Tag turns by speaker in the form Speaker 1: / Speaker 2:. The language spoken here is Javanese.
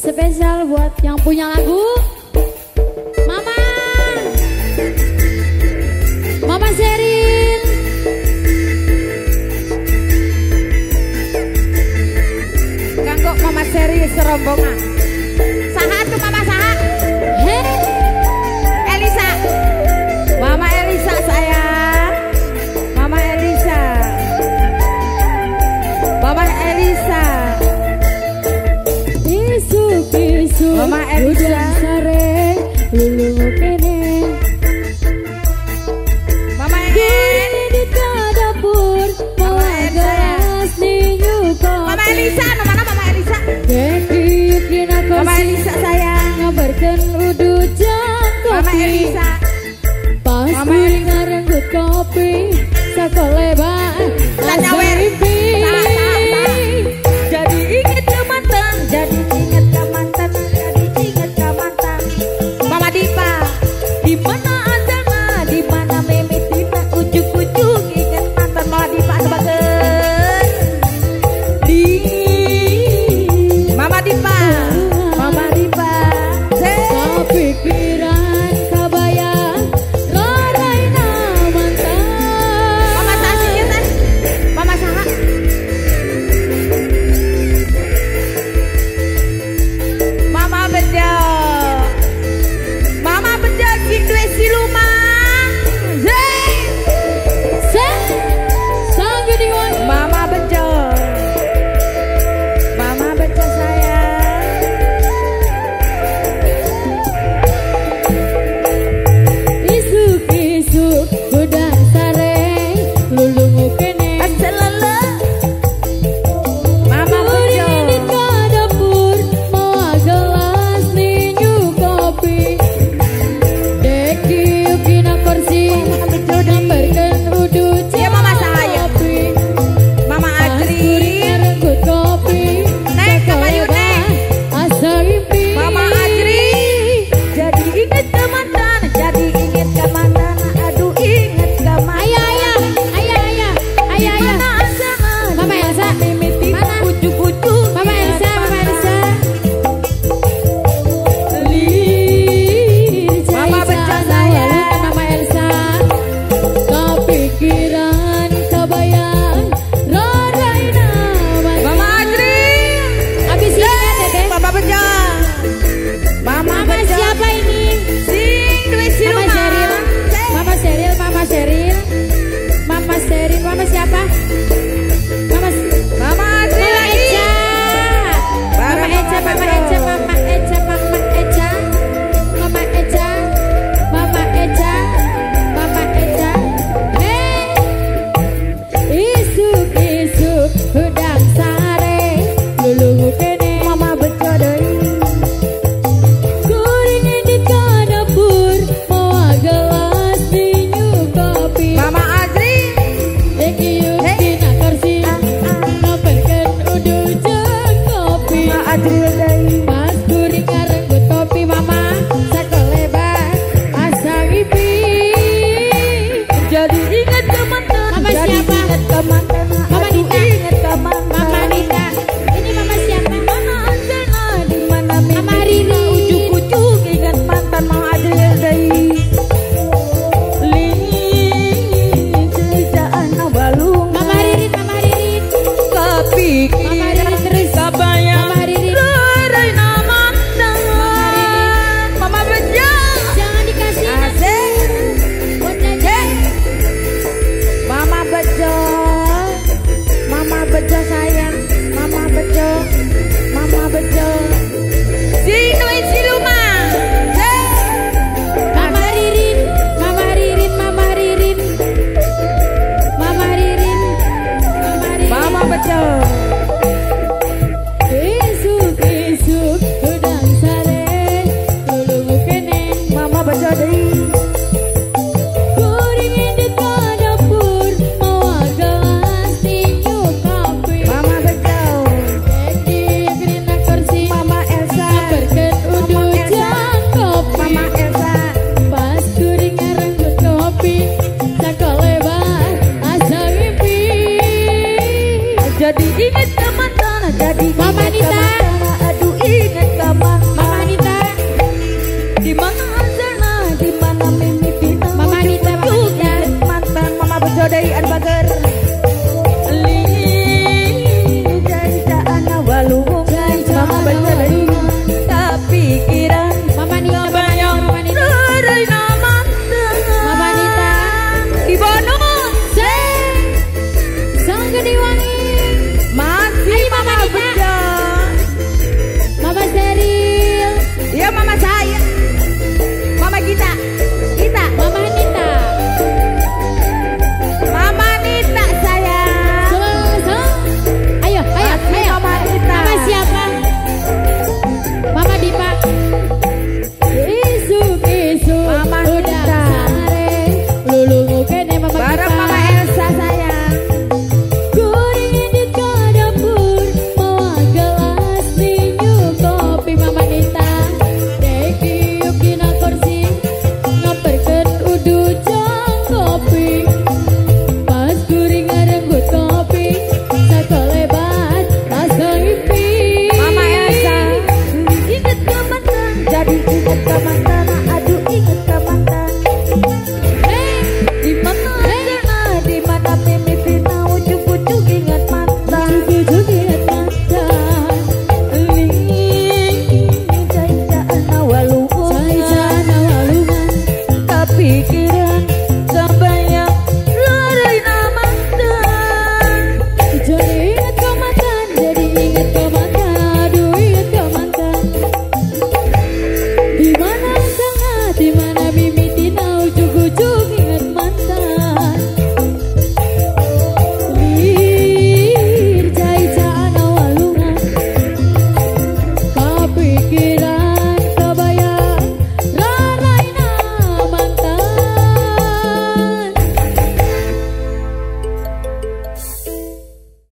Speaker 1: Spesial buat yang punya lagu Mama, Mama Sheryl.
Speaker 2: Kanggo Mama Sheryl serombongan. Saha tuh Mama saha?
Speaker 1: Hei,
Speaker 2: Elisa. Mama Elisa sayang. Mama Elisa. Mama Elisa.
Speaker 1: Isu-isu
Speaker 2: Mama Elisa.
Speaker 1: Sare lulu kene.
Speaker 2: Mama En.
Speaker 1: Di dapur
Speaker 2: Mama Elisa.
Speaker 1: Mama
Speaker 2: Elisa, mana Mama Elisa? Mama Elisa sayang.
Speaker 1: Ngabarkeun udu jang kopi.
Speaker 2: Mama Elisa.
Speaker 1: Pas ngarenggut kopi sakoleba.
Speaker 2: Tanyawer. Jadi inget ke mantan, jadi inget ke mantan, jadi inget ke mantan. Mama Dipa, di mana Anjana, di mana Mimi Tina, ujuk-ujuk inget mantan Mama Dipa sebagai di Mama Dipa, Mama Dipa.
Speaker 1: Kepikiran kabayang raraina mantan.
Speaker 2: Mama saha sih teh? Mama saha? Mama Bejo. Mama Bejo sing duwe siluman. Hey! Mama Bejo. Mama Bejo sayang.
Speaker 1: Isuk-isuk godang sare lulungu kene.
Speaker 2: Asalala. Mama Bejo.
Speaker 1: Kuring di dapur mawa gelas ninyu kopi. Deki ukina kursi gambarkeun udu
Speaker 2: Iya, Mama saya.
Speaker 1: kopi.
Speaker 2: Mama Adri.
Speaker 1: Ngarenggut kopi.
Speaker 2: Neng, kamayu, Neng.
Speaker 1: Asa impi.
Speaker 2: Mama Adri. Jadi inget ke mantan, jadi inget ke mantan, aduh inget ke mantan.
Speaker 1: Ayah, ayah, ayah, ayah, ayah, ayah.
Speaker 2: Mana Anjana,
Speaker 1: Mama Elsa.
Speaker 2: Mimi Tina,
Speaker 1: Mana?
Speaker 2: ujuk-ujuk
Speaker 1: Mama
Speaker 2: inget
Speaker 1: Elsa, Mama
Speaker 2: mantan.
Speaker 1: Elsa. Lir
Speaker 2: Mama Bejo saya.
Speaker 1: Mama Elsa. Kepikiran kebayang raraina mantan.
Speaker 2: Mama Adri.
Speaker 1: Abis ini ya, Teteh.
Speaker 2: Mama Bejo. Mama
Speaker 1: Mama
Speaker 2: Bejo.
Speaker 1: siapa ini?
Speaker 2: Sing duwe
Speaker 1: Mama
Speaker 2: siluman.
Speaker 1: Sheryl. Mama Sheryl, Mama Sheryl. Mama Sheryl, Mama siapa? Mama
Speaker 2: Mama Adri
Speaker 1: Mama
Speaker 2: lagi.
Speaker 1: Eca. Mama
Speaker 2: Bareng
Speaker 1: Eca,
Speaker 2: Mama
Speaker 1: Mama
Speaker 2: Bejo.
Speaker 1: Eca, Mama Eca, Mama Eca. Mama Eca. Mama Eca. Mama Eca. Hey. Isuk-isuk udang sare lulungu kene.
Speaker 2: Mama Bejo deui.
Speaker 1: Kuring di dapur mawa gelas ninyu kopi.
Speaker 2: Mama Adri.
Speaker 1: Eki yukina kursi ngabarkeun udu jeung kopi.
Speaker 2: Mama Adri deui.
Speaker 1: Pas kuring ngarenggut kopi mama sakoleba asa ngipi.
Speaker 2: Jadi inget ke mantan,
Speaker 1: Mama
Speaker 2: jadi
Speaker 1: siapa?
Speaker 2: inget ke mantan,
Speaker 1: Mama
Speaker 2: aduh
Speaker 1: Nita.
Speaker 2: inget ke mantan.
Speaker 1: Mama Nita. Ini mama siapa?
Speaker 2: Di mana Anjana, di mana Mimi
Speaker 1: Mama
Speaker 2: Tina,
Speaker 1: Riri.
Speaker 2: ujuk-ujuk inget mantan Mama Adri deui. Lin cerita balung.
Speaker 1: Mama Ririn, Mama Ririn.
Speaker 2: Kepikiran
Speaker 1: Mama Ririn terus.
Speaker 2: kabayang
Speaker 1: Mama Ririn.
Speaker 2: raraina mantan. Mama Bejo.
Speaker 1: Jangan dikasih
Speaker 2: Asik.
Speaker 1: buat jajan.
Speaker 2: Mama Bejo, Mama Bejo sayang, Mama Bejo, Mama Bejo. Sing duwe siluman. Hey.
Speaker 1: Mama Ririn, Mama Ririn, Mama Ririn. Mama Ririn, Mama Ririn.
Speaker 2: Mama Bejo.
Speaker 1: Isuk-isuk udang sare lulungu kene.
Speaker 2: Mama Bejo deui.
Speaker 1: Kuring di dapur mawa gelas ninyu kopi.
Speaker 2: Mama Bejo.
Speaker 1: Eki grina kursi
Speaker 2: Mama Elsa.
Speaker 1: ngabarkeun udu
Speaker 2: Mama Elsa.
Speaker 1: jang kopi.
Speaker 2: Mama Elsa.
Speaker 1: Pas kuring ngarenggut kopi sakoleba asa ngimpi.
Speaker 2: Jadi inget ke mantan, jadi
Speaker 1: Mama
Speaker 2: inget ke
Speaker 1: Nita.
Speaker 2: mantan.